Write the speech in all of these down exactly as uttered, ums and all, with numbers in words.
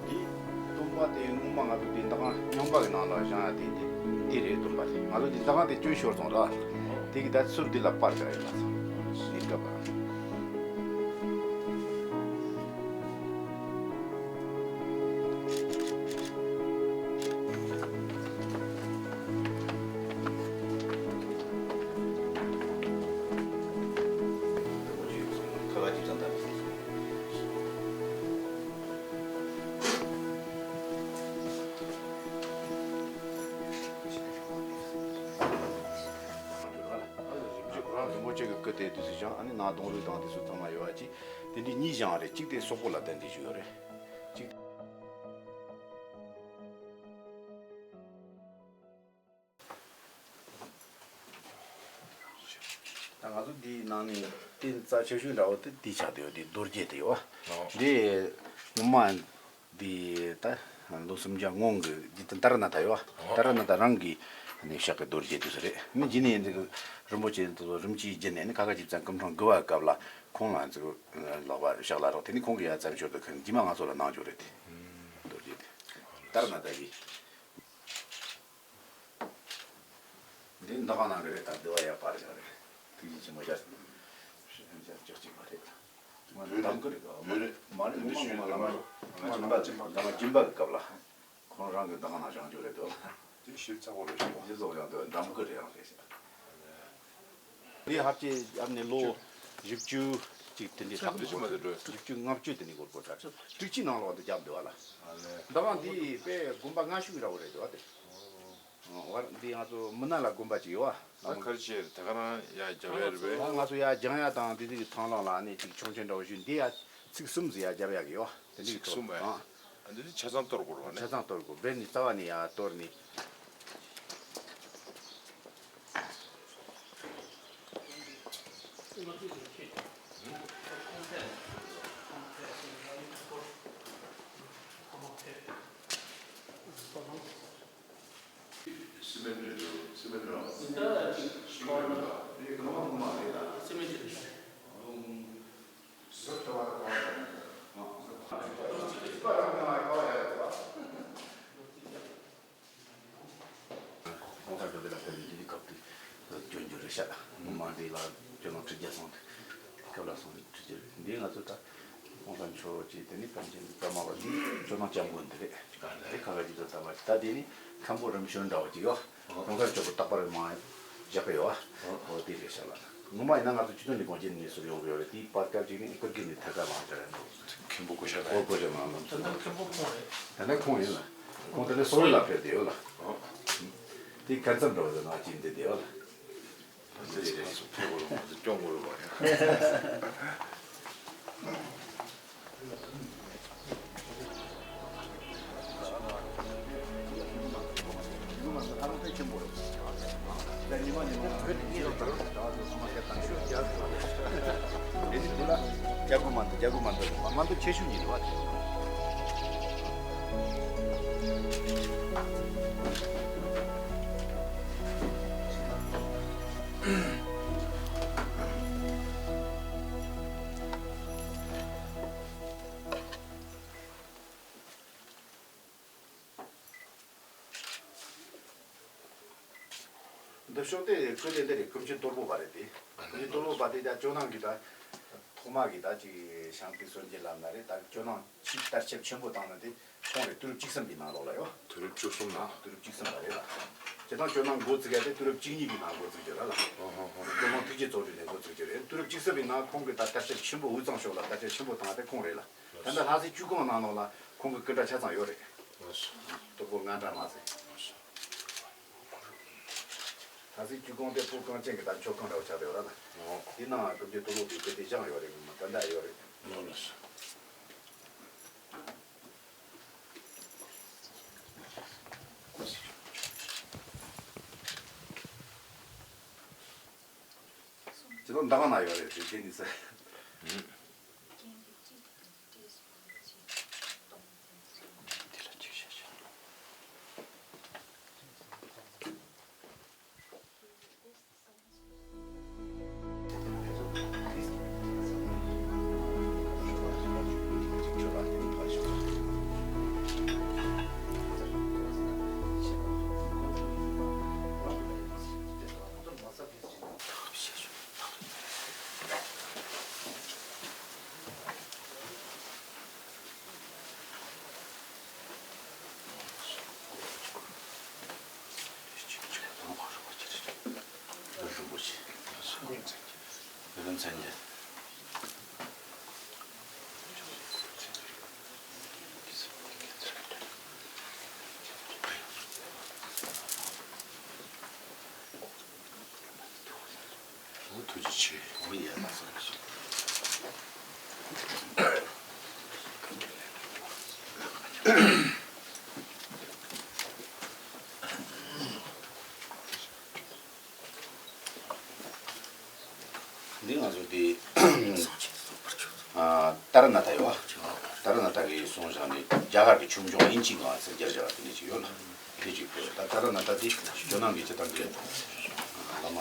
འདི་སྟོན་པ་དེ་སྔོན་མ་ང་ཚོ་འདི་འདི་གང་སྨྱོན་པ་གི་ནང་ལ་བཞེངས་ཡ་དེ་འདི་འདི་རེད། སྟོན་པ་དེ་ང་ཚོ་འདི་འདི་གང་དེ་སྐྱོན་ཤོར་སོང་ར། དེ་གི་ད་ཚུར་འདི་ལ་པར་བཞག་ཡོད་ལ་སོང་ནི་སྐབས། རིན་པོ་ཆེ་གི་སྐུ་དེ་དུས་སུ་བཞེངས། ཨ་ནི་ནང་གདུང་རུས་དང་དེ་ཚོ་ཚང་མ་ཡོད་པ་ཅིག་དེ་འདྲའི་གཉིས་བཞེངས་རེད། གཅིག་དེ་སོག་པོ་ལ་གདན་འདྲེན་ཞུས་ཡོད་རེད། གཅིག་ད་ང་ཚོ་འདིའི་ནང་ནས་རྟེན་རྩ་ཆེ་ཤོས་འདྲ་བོ་དེ་འདི་ཆགས་བསྡད་ཡོད། འདི་རྡོ་རྗེ་དེ་ཡོད། འདི་ངོ་མ་འདི་ད་ལོ་སུམ་བརྒྱ་སྔོན་གྱི་རྗེ་བཙུན་ཏཱ་ར་ནཱ་ཐ་ཡོད། ཏཱ་ར་ནཱ་ཐ་རང་གི་ནས་བཞག་གི་རྡོ་རྗེ་དེ་ཚོ་རེད། ནི་རྗེས་ནས་འདི་རིན་པོ་ཆེ་དེ་ཚོ་རིམ་གྱིས་བརྒྱུད་ནས་ནི་ཁ་ཁ་ཅིག་ཙམ་སྐུ་འཕྲེང་དགུ་པའི་སྐབས་ལ་ཁོང་ལ་ཚིག་ལོག་པ་བཞག་ལ་རོགས། དེ་ནི་ཁོང་གི་ཡ་བཙན་བྱོལ་དུ་ཁྱོན་རྗེས་མ་ང་ཚོ་ལ་གནང་འཇོག་རེད། དེ་རྡོ་རྗེ་དེ་ཏཱ་ར་ནཱ་ཐ་གི། འདི་འདི་ག་ནང་གི་རེད། ད་འདི་བ་ཡ་པར་བཞག་རེད། ཐུགས་རྗེ་ཆེན་པོ་ཞག་ཞག་ཅིག་པ་རེད། མ་རེད། འདམ་གི་རེད། མ་རེད། མ་རེད། ངོ་མ་ངོ་མ་ལ་མ་རེད། ང་སྦྱིན་པ་སྦྱིན་པ་ང་སྦྱིན་པ་གི་སྐབས་ལ་ཁོང་རང་གི་འདི་ག་ནང་བཞེངས་རྒྱུ་རེད་དོ། དེ་ཞིབ་ཚགས་པོ་རེད་ཤག་པ། འདི་ཚོ་ཡང་དོ་འདམ་གི་རེད་ཡང་རེད་ཤག་འདི་ཧབ་ཅེ་ཨབ་ནས་ལོ་བཞི་བཅུ་ཅིག་དེ་འདྲའི་ལྷག་འདུག་གོ། བཞི་བཅུ་ལྔ་བཅུ་དེ་འདྲའི་སྐོར་གོ་ད་དྲུག་ཅུའི་ནང་ལོགས་འདི་རྒྱབ་འདུག་བ་ལ། འདི་ག་འདི་དཔེ་དགོན་པ་སྔ་ཤོས་ར་བོ་རེད་འདུག་བ་དེ། བར་འདི་ང་ཚོ་མི་ནག་ལ་དགོན་པ་ཅིག་ཡོད་བ། ད་ག་རེ་བྱས་ད་ག་རང་ཡ་རྒྱབ་ཡ་རེད་པས། ང་ཚོ་ཡ་རྒྱང་ཡ་དང་འདི་འདི་གི་ཐང་ལང་ལ་ནི་ཅིག་ཆུང་ཆུང་འདྲ་བོ་ཞིག་འདི་ཡ་ཚིག་གསུམ་ཟིག་ཡ་རྒྱབ་ཡ་གི་ཡོད་བ། དེ་འདྲ་གི་ཚིག་གསུམ་ཐོག་ཨེ། ཨང་། འདི་འདི་ཆ་ཚང་གཏོར་དགོས་རེད་བ་ནི། ཆ་ཚང་གཏོར་དགོས། བེར་ནི་རྩ་བ་ནི་ཡ་གཏོར་ནི། སི་མེན་རེད་འདུག་སི་མེན་རེད། ད་ཅིག་ཤིང་རེད་འདུག་དེ་གང་མང་མང་རེད་ད། སི་མེན་རེད། ཟོ་ཐོ་བ་ད་ག་བ་རེད། ཨ། ཟོ་ཐོ་བ་ད་ག་བ་རེད། ཨ། ཟོ་ཐོ་བ་ད་ག་བ་རེད་ད། ཁོང་ཚོ་འདི་ལ་ཕེབས་ནས་འདི་ནི་སྐབས་དེ་སྐྱོན་རྒྱུ་རེད་ཤག་མ་འདི་ལ་ཇོ་ནང་ཁྲི་བརྒྱ་སོང་སྟེ་སྐབས་ལ་སོང་ནས་ཁྲི་བརྒྱ་རེད། འདི་ང་ཚོ་ད་ཁོང་ཚོ་མཆོག་ཅིག་དེ་ནི་པཎ་ཆེན་ཀརྨ་པ་འདི་ཇོ་ནང་སྐྱབས་མགོན་འདི་རེད། དེ་ཁ་ཁ་ཅིག་ཏུ་ད་མ་ད་དེ་ནི་མཁན་པོ་རིམ་བྱོན་འདྲ་བོ་ཅིག་ཡོད། ཁོང་ཚོ་ཇོ་བོ་རྟག་པར་མ་བཞག་གི་ཡོད། འོ་དེ་རེད་ཤག་ལ། ངོ་མ་ཡིན་ན་ང་ཚོ་སྤྱི་དོན་ལས་ཁུངས་ཀྱི་ནས་སུ་ཡོང་གི་ཡོད་རེད། དེའི་བར་སྐབས་ཅིག་ནི་སྐུ་སྒེར་ནས་ཐད་ཀར་མ་བཞག་ཡ་འདུག་མཁན་པོ་བསྐོ་བཞག་གནང་། འོ་བསྐོ་བཞག་གནང་ལ། ད་ལྟ་མཁན་པོ་ཁོང་རེད། ད་ནི་ཁོང་ཡིན་ལ། ཁོང་ད་ནི་སོག་པོ་ལ་ཕེབས་བསྡད་ཡོད་ལ། དེ་ཁ་མཚམས་འདྲ་བོ་ཟེར་ན་ཅི་འདི་བསྡད་ཡོད་ལ། ད་ལྟ་ཁོང་ཚོ་ཕེབས་དགོས་རེད། ང་ཚོ་སྐྱོང་དགོས་རེད་བ་ཡ། རྒྱ་གུ་མ་འདུག་རྒྱ་གུ་མ་འདུག་མ་འདུག་ཆེ་ཤོས་ཉིད་རེད་བ། འདི་ཕྱོགས་དེ་ཁུལ་དེ་འདི་རེད། ཀུན་མཁྱེན་དོལ་པོ་པ་རེད་དེ། ཀུན་མཁྱེན་དོལ་པོ་པ་དེ་ད་ཇོ་ནང་གི་ད་ཐོག་མ་གི་ད་ཅིག་ཤངས་པའི་སངས་རྒྱས་ལམ་ན་རེད། ད་ཇོ་ནང་ཆེས་དར་ཁྱབ་ཆེན་པོ་བཏང་ན་དེ་ཁོང་རེད། དུས་རབས་བཅུ་གསུམ་པའི་ནང་ལོགས་ལ་ཡོད། དུས་རབས་བཅུ་གསུམ་ན། དུས་རབས་བཅུ་གསུམ་པ་རེད་ལ། སྤྱིར་བཏང་ཇོ་ནང་འགོ་བཙུགས་ཡ་དེ་དུས་རབས་བཅུ་གཉིས་པའི་ནང་འགོ་བཙུགས་རྒྱུ་རེད་ལ། ཨོ་ཧོ་ཧོ། སྟོད་ལུང་ཐུགས་རྗེ་རྫོགས་སྤྲུལ་ནས་འགོ་བཙུགས་རྒྱུ་རེད། དུས་རབས་བཅུ་གསུམ་པའི་ནང་ཁོང་གི་ད་དར་ཁྱབ་ཆེན་པོ། དབུས་གཙང་ཕྱོགས་ལ་དར་ཁྱབ་ཆེན་པོ་བཏང་ཡ་དེ་ཁོང་རེད་ལ། ད་ལྟ་ལྷ་སའི་ཆོས་ཁང་ནང་ལོགས་ལ་ཁོང་གི་སྐུ་འདྲ་ཆ་ཚང་ཡོད་རེད། ལགས་སོ། དོ་པོ་ང་འདྲ་མ་ཟད། ལགས་སོ། ད་གཟོད་ཆུ་ཁང་དེ་བོད་གངས་ཅན་གྱི་ད་མཆོད་ཁང་འདྲ་བོ་ཆགས་བསྡད་ཡོད་ར་ད། ཨོ། དེ་ནང་སྒྲུབ་བརྒྱུད་དུ་ལོག་དེ་གི་དེ་བཞེངས་ཡོད་རེད། ངོ་མ་ད་འདྲ་ཡོད་རེད། ཨོ་ལགས་སོ། ཅི་ལོ་འདང་ན་ཡོད་རེད་དེ་དེ་ནི་ས། ཐུགས་རྗེ་ཆེ། ཨོ་ཡ་ལགས་སོ། འདི་ང་ཚོ་འདི་ཨ་ཏཱ་ར་ནཱ་ཐ་ཡོད་པ། ཏཱ་ར་ནཱ་ཐ་གི་གསུང་བཞག་ནས་རྒྱ་གར་གྱི་ཆོས་འབྱུང་དབྱིན་ཇིའི་ནང་ཟེར་སྦྱར་བཞག་པ་དེ་འདྲ་ཅིག་ཡོད་ལ། དེ་ཅིག་དེ་ད་ཏཱ་ར་ནཱ་ཐ་དེ་ཇོ་ནང་གི་སྤྱིར་བཏང་གི་བླ་མ་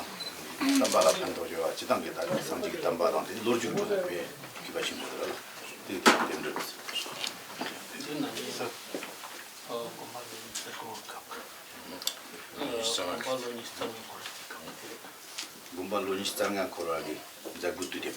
དམ་པ་ལ་ཕན་ཐོགས་ཡོད་པ། སྤྱིར་བཏང་གི་ད་སངས་རྒྱས་ཀྱི་བསྟན་པ་དང་དེ་ལོ་རྒྱུས་འགྲོ་བའི་གུས་པ་ཆེན་པོ་རེད་ལ། དེ་དེ་དེ་འདྲ་རེད། དེ་ན་ནི་ཨ་དགོན་པ་ལོ་ཉི་ཤུ་རྩ་ལྔ་འཁོར། ལོ་ཉི་ཤུ་རྩ་ལྔ། དགོན་པ་ལོ་ཉི་ཤུ་རྩ་ལྔ་འཁོར་བ་གི་མཛད་སྒོ་དུས་དེབ།